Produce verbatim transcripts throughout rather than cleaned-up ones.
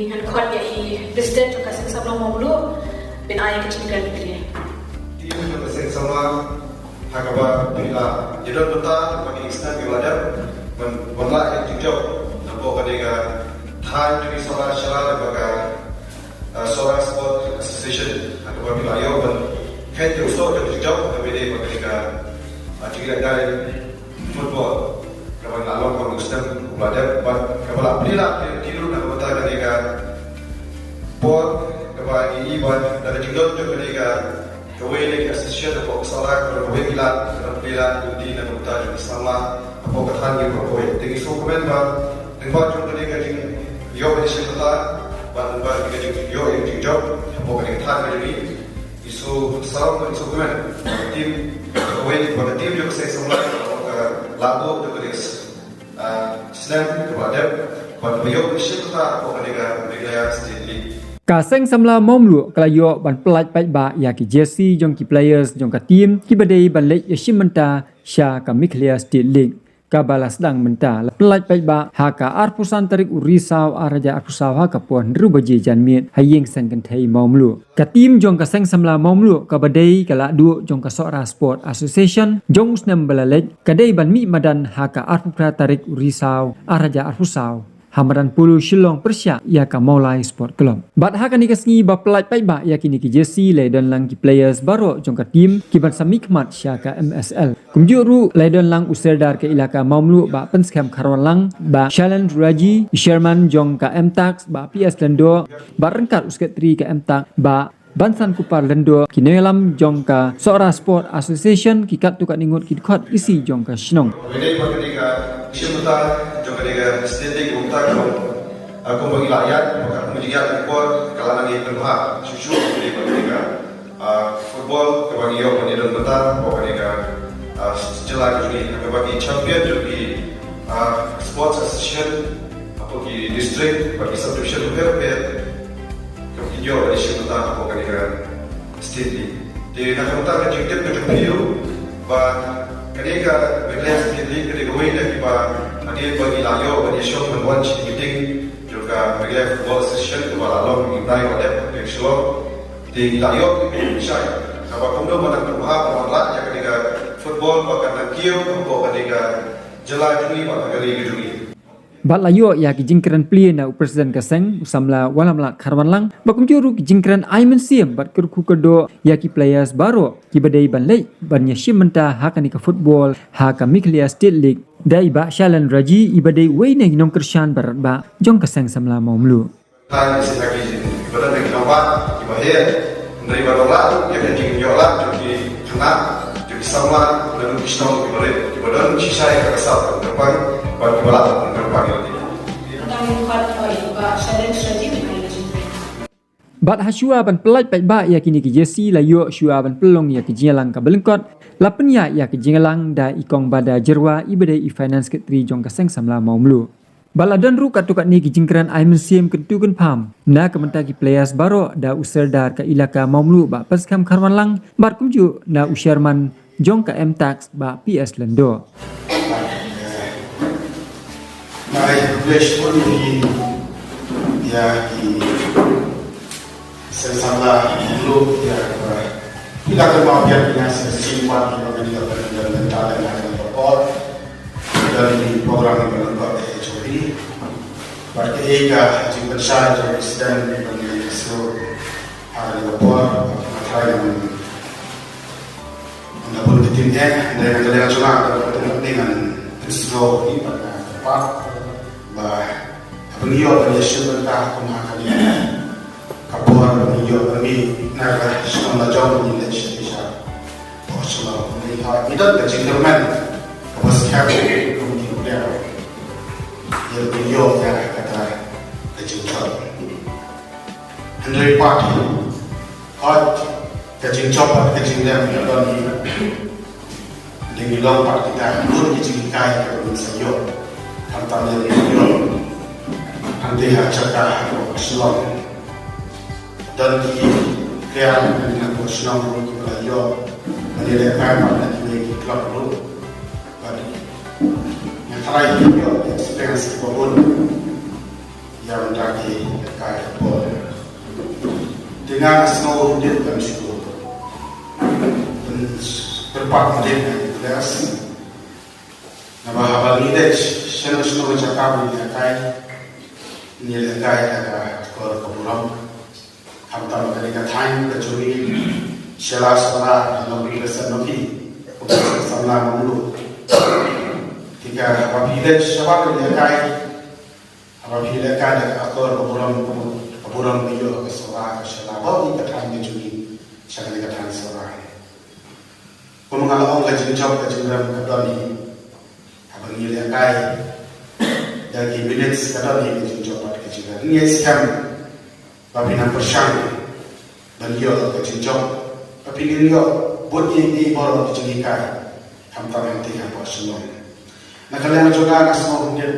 Ngan khot ïa i President jong ka Seng Samla Mawmluh ban ai ka jingkren. Team jong ka Seng Samla ha kaba phi la ïadon bynta ha ki snem kiba la dep ban, ban lah ïa ka jingjop napoh kane ka thaiñ jong i Sohra Shala, napoh ka, uh, Sohra Sport Association, ha kaba phi la ïoh ban kheit ïa u soh jong ka jingjop ha kaba ïadei bad kane ka, uh, jingïaleh football kaba ngi la long ha u snem uba la dep, bad kaba la plie lad ki ruh na ka bynta kane ka por kaba ngi ïohi ba da ka jingdon jong kane ka, kawei na ki association hapoh ka Sohra kaba la plie lad, kaba la plie lad lynti na ka bynta jong ki samla hapoh ka thaiñ jong ngi baroh kawei. Te ngi sngewkmen ba lyngba jong kane ka jingïoh ïa ka jingshim bynta bad lyngba jong ka jingïoh ïa ka jingjop hapoh kane ka thaiñ jong ngi, ngi sngewsarong, ngi sngewkmen ba ka team, kawei ba ka team jong ka Seng Samla ka la buh jong ka, ah, snem kaba la dep bad kaba ïoh ka jingshim bynta hapoh kane ka Meghalaya State League. Ka Seng Samla Mawmluh ka la ïoh ban pyllait paidbah ïa ki jersey jong ki players jong ka team kiba dei ban leit ïashim bynta sha ka Meghalaya State League, kaba la sdang mynta. La pyllait paidbah ha ka arphew san tarik u Risaw ar hajar arphew saw ha ka por hynriew baje janmiet ha Ïing Seng Kynthei Mawmluh. Ka team jong ka Seng Samla Mawmluh kaba dei ka lahduh jong ka Sohra Sport Association jong u snem ba la leit ka dei ban mih madan ha ka arphew phra tarik u Risaw ar hajar arphew saw ha madan polo Shillong pyrshah ïa ka Mawlai Sport Club. Bad ha kane ka sngi ba pyllait paidbah ïa kine ki jersey la ïadon lang ki players baroh jong ka team kiban sa mihkhmat sha ka M S L. Kumjuh ruh la ïadon lang u Serdar ka Ilaka Mawmluh Bah Pynskhem Kharwanlang, Bah Shalendra Raji, u Chairman jong ka M-Tax Bah P S Lyngdoh, bad ryngkat u Secretary ka M-Tax Bah Bansan Kupar Lyngdoh, ki nongïalam jong ka Sohra Sport Association, ki katto katne ngut ki dkhot ïa ki jong ka shnong. Kane ka, kane ka shim bynta jong kane ka State League, kumta ka long, ah, kumba ngi la ïaid, kumba ngi ïaid ka por, ka la nang ïaid pynbha shuh shuh kane ka, kane ka, ah, football kaba ngi ïoh ban ïadon bynta hapoh kane ka, ah, jylla ka jong ngi, kaba ngi champion jong ki, ah, sports association hapoh ki district bad ki subdivision bapher bapher. Kaba ngi ïoh ban ïashim bynta hapoh kane ka State League. Te na ka bynta ka jingtip ka jong phi ruh ba kane ka Meghalaya State League ka dei kawei na kiba hadien ba ngi la ïoh ban ïashong ban wan sha ki meeting jong ka Meghalaya Football Association kaba la long ha u bnai ba dep ha Shillong. Te ngi la ïoh ban shai kaba kumno ban nang pynbha ban wanrah ïa kane ka football ba kan nang kiew hapoh kane ka jylla jong ngi bad ka ri ka jong ngi. Bad la ïoh ïa ki jingkren plie na u President ka seng, u Samla Wallamlak Kharwanlang, bad kumjuh ruh ki jingkren ai mynsiem bad kyrkhu kyrdoh ïa ki players baroh kiba dei ban leit ban ïashim bynta ha kane ka football ha ka Meghalaya State League da i Bah Shalendra Raji, iba dei uwei na ki nongkyrshan ba radbah jong ka Seng Samla Mawmluh. Tang ïa ki, kiba don ki nongbat kiba heh, hynrei ba don la ïa ka jingïoh lad jong ki khynnah, jong ki samla, naduh ki shnong kiba rit, kiba don shisha ïa ka sap kyrpang bad kiba lah kyrpang ïa lade. Tang ïa ka, ïa ka Shalendra Raji. Bad ha shuwa ban pyllait paidbah ïa kine ki jersey, la ïoh shuwa ban pynlong ïa ki jingïalang kaba lyngkot, la pynïaid ïa ki jingïalang da i Kong Bada Jyrwa, iba dei i Finance Secretary jong ka Seng Samla Mawmluh. Bad la don ruh katto katne ki jingkren ai mynsiem kyntu kynpham na ka bynta ki players baroh da u Serdar ka Ilaka Mawmluh Bah Pynskhem Kharwanlang bad kumjuh na u Chairman jong ka M-Tax Bah P S Lyngdoh. Nga ai privilege bun ïa ki Seng Samla Mawmluh ïa ka, ïa ka mawbiang ïa ka seng sing wan ïa ka, ïa ka, ïa ka, ïa ka por. Don ki program ïa ka, ïa ka H O P. Bad kaei ka jingpynshai jong ka president ïa ka, ïa ka seng ha ka, ïa ka por. Nga tharai ngan, ngan da bun ka tim eh, ngan da, ngan da, ngan da, ngan da, ngan da, ngan da, ba, haba ngi ïoh ban ïashim bynta kum ha kane ka por, ba ngi ïoh ban mih na ka shnong lajong, ba ngi leit sha, sha, oh, sha la, ba ngi ha, ngi don ka jingkyrmen kaba skhem kum ki player. Ïa ba ngi ïoh ïa kata ka jingjop. Hynrei pat, hooid, ka jingjop bad ka jinglem ka don hi. Dei ngi long pat kita, bun ki jinghikai kiba ngin sa ïoh. Khamtam ïa ngi ïoh hangtei ha jaka ha Shillong. Don ki player na ka shnong ruh kiba la ïoh ban ïalehkai pat na kiwei ki club ruh. Bad nga tharai ki ïoh experience kiba bun. Ïa mynta ki kai ka por. Te nga sngew ruh dei ban shu pynpyrpat dei ban bless. Naba haba ngi dei shen shen ka jaka ba ngi ïa kai, ngi ïa kai da ka kor ka burom. Khamtam ka dei ka thaiñ ka jong ngi, Shella Sohra, nongpynïaid nongpynïaid, kumba samla Mawngluh. Te ka haba phi dei shabar ka ïa kai. Haba phi leh kai da ka akor ka burom, ka burom ka ïoh ka Sohra ka Shella, ba u ka thaiñ ka jong ngi sha kane ka thaiñ Sohra. Kum nga la ong, ka jingjop ka jingrem ka don hi. Haba ngi leh kai da ki minutes ka don hi ka jingjop bad ka jingrem. Ngi skhem ba phin nang pyrshang ban ïoh ka jingjop, ba phin ïoh bun ïa ki baroh ki jinghikai, khamtam hangtei hapoh shnong. Na ka liang jong nga, nga sngew ruh dei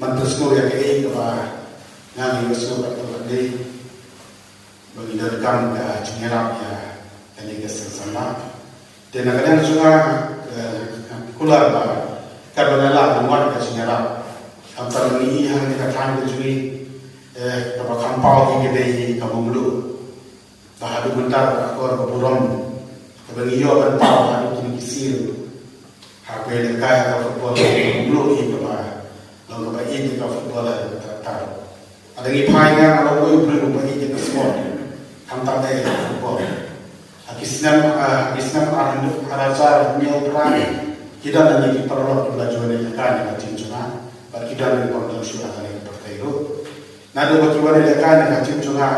ban pynsngew ïa kaei kaba nga, nga ïohsngew katto katne ba ngi donkam ka jingïarap ïa kane ka seng samla. Te na ka liang jong nga, eh, kular ba katba nga lah ban wan ka jingïarap, khamtam ngi ïohi ha kane ka thaiñ ka jong ngi, eh, kaba kham paw hi ka dei hi ka Mawngluh. Ba haduh mynta ka akor ka burom kaba ngi ïoh ban paw haduh kine ki sien. Hapdeng ka, ka football ka Mawngluh hi kaba long kaba ïeit ka football ha ka tar. Lada ngi phai, nga nga long uwei u briew uba ïeit ïa ka sport, khamtam eh ïa ka football. Ha ki snem, ha ki snem ar, ar hajar hynñiew phra, ki don na ki paralok kiba la join ïa ka, ïa ka team jong nga. Bad ki don ruh kiba wan shuh ha kane ka pyrthei ruh. Naduh ba ki wan ïa ka, ïa ka team jong nga,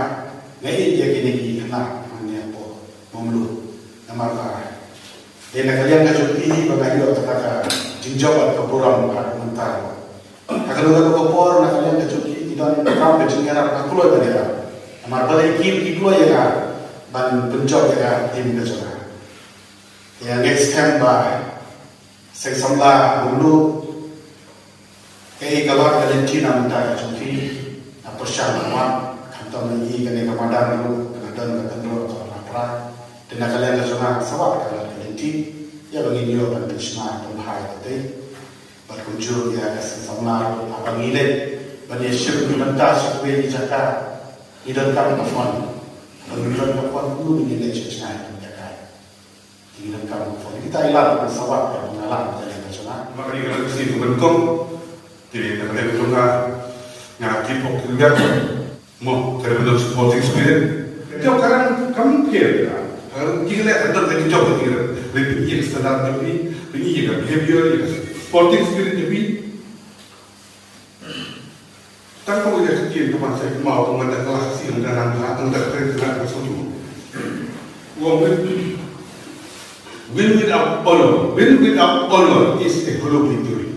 nga ïeit ïa kine ki khynnah hangne hapoh Mawngluh. Namar ba dei na ka liang ka jong ki hi ba nga ïoh kata ka jingjop bad ka burom haduh mynta. Ha kano kano ka por, na ka liang ka jong ki, ki donkam ka jingïarap, nga kloi ban ïarap. Namar balei ki, ki kloi ïa nga ban pynjop ïa ka team ka jong nga. Ïa, nga ngeit skhem ba seng samla Mawngluh, kaei ka lad ka lynti na bynta ka jong phi, nga pyrshang ban wad, khamtam ïa kane ka madan ruh ka don ka kynroh ka pra. Te na ka liang ka jong nga, sa wad ka lad ka lynti, ïa ba ngin ïoh ban pynshna pynbha ïa katei. Bad kumjuh ïa ka seng samla ruh, haba ngi leit ban ïashim ki bynta sha kiwei ki jaka, ngi donkam ka fund. Haba ngi don ka fund, kumno ngin leit sha jngai ki jaka. Te ngi donkam ka fund. Kita i lad ba sa wad ka, ba nga lah ban ïa ka jong nga. Namar kane ka dei ka sien kaba nyngkong. Te na ka liang ka jong nga, nga tip hok tip biang. Mo, ka dei ban don sporting spirit. Jong ka dang kam pher ka. Ka dang ki leh ka don ka jong ka, ki leh. Leh pynïaid standard jong phi, pynïaid ka behavior, ïa ka sporting spirit jong phi. Tang ko ïa ka ktien ka ban sa kynmaw, ka ban da ka la sien da nang ha, tang da ka kren ka la ka sngewthuh. Win, win without honor, win without honor is a hollow victory.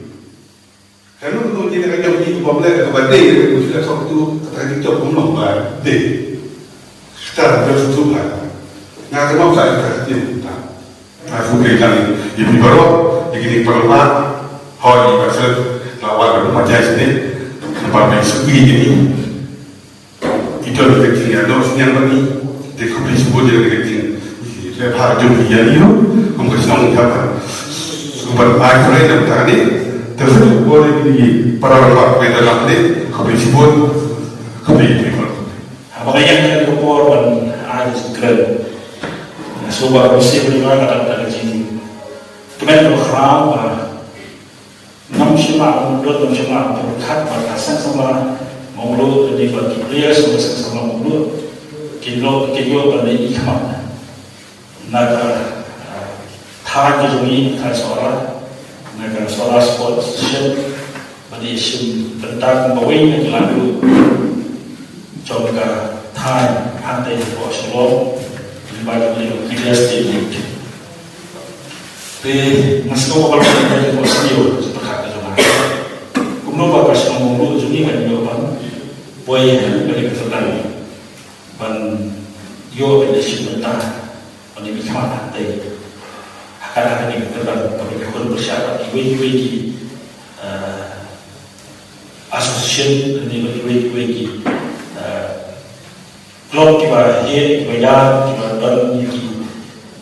Kano kano jin ka jong ki bym leh kaba dei, ka jong ki la sngewthuh, kata ka jingthoh kum long ba dei. Kata ka sngewthuh ba nga kynmaw sa ka ktien ka. Nga sngewthuh ïa kane, ïa phi baroh, ïa kine ki paralok, hooid, ïa ka shet la wan ba ma jai sini, namar ba sngewthuh ïa kine. Ki don ka jingïadon sniang bad ngi, te khublei shibun ïa ka jing. Leh bha jong ngi ïa ngi ruh, kum ka shnong ka. Sngewbha ai khublei na bynta kane, te shu bor ïa ngi para rangbah ka bynta kane, khublei shibun, khublei shibun. Haba nga ïeng ha kane ka por ban ai ka jingkren, nga sngewbha ka mynsiem jong nga ka dang da ka jingkmen kaba khraw ba Ngam shym la ong lut, ngam shym la ong pyrkhat ba ka seng samla Mawngluh, lane ba ki players ba seng samla Mawngluh kin ïoh, kin ïoh ban leit i khmat na ka, ah, thaiñ ka jong ngi, thaiñ Sohra, na ka Sohra Sports Association, ba dei shim bynta kum kawei na ki la duh jong ka thaiñ hangtei hapoh Shillong, lyngba ka Player of the Year State League. Te nga sngewbha ba ka long ka sniew jingpyrkhat ka jong nga. Kumno ba ka shnong Mawngluh jong ngi kan ïoh ban poi ha kane ka kyrdan ban ïoh ban ïashim bynta ban ïa mih khmat hangtei. Ha kane ka kyrdan ban ïakhun pyrshah bad kiwei kiwei ki, eh, association, lane bad kiwei kiwei ki, eh, club kiba heh, kiba ïar, kiba don ïa ki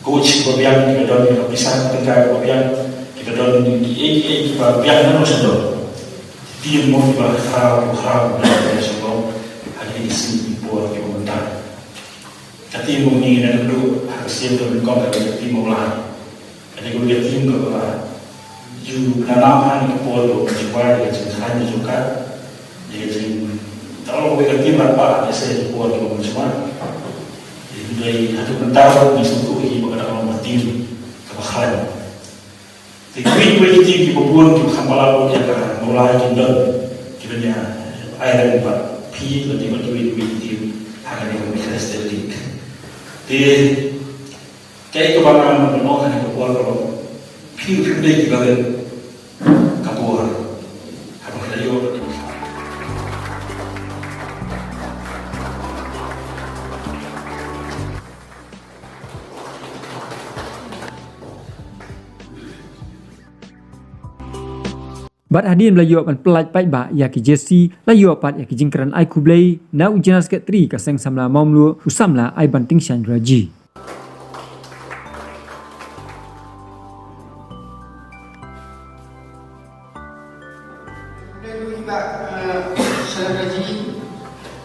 coach kiba biang, kiba don ïa ka pisa ka tyngka kaba biang, kiba don ïa kiei kiei kiba biang na nongshong. Team mo kiba khraw, khraw, khraw, khraw, ha kine ki sngi ki por kiba mynta. Ka team mo ngi na ka duk ha ka sien ka nyngkong ka dei ka team Mawlai. Ka dei ka team kaba ju na nam ha kine ki por kiba mynshwa, ka jingkhlaiñ jong ka. Ka jing, tang kawei ka team rangbah ka sien ki por kiba mynshwa. Hynrei haduh mynta ngi sngewthuh hi ba ka dang long ka team kaba khlaiñ. Te kiwei kiwei ki team kiba bun kiba kham palat ïa ka Mawlai ki don, ki don ïa Iron bad phi lane bad kiwei kiwei ki team ha kane ka Meghalaya State League. Te kaei kaba ngan ong ha kane ka por ka long phi, phi dei kiba rit ka bor. Haba phi la ïoh Bad hadien ba la ïoh ban pyllait paidbah ïa ki jersey, la ïoh pat ïa ki jingkren ai khublei na u General Secretary ka Seng Samla Mawmluh, u Samla Aibantingshan Raji. Khublei ïa i Bah, eh, Shalom Raji,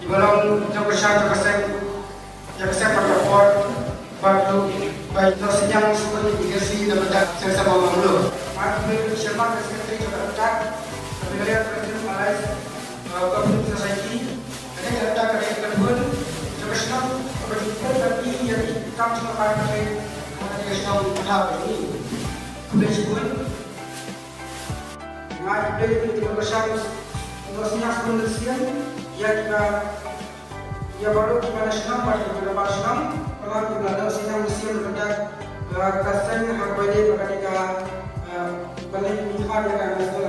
iba long jong ka seng, jong ka seng, jong ka seng Bad ka por, bad ruh, ba ïoh synñiang shuh ïa ki jersey na bynta ka seng Samla Mawmluh. Nga khublei ïa i Chairman, Secretary jong ka Rangkah, ka Meghalaya Tourism Alliance, eh, Cooperative Society, kane ka Rangkah ka dei ka bun jong ka shnong, kaba ju pynlong ïa ki kam jong ka party, kane ka shnong ka dei ni. Khublei shibun. Nga khublei ïa ki nongkyrshan, nongkyrshan sngewsih ïa kiba, ïa baroh kiba na shnong bad kiba na bar shnong, ba la, kiba la nongkyrshan sngewsih ïa ka, eh, ka seng ha kaba ïadei bad kane ka, eh, ba la ïa ka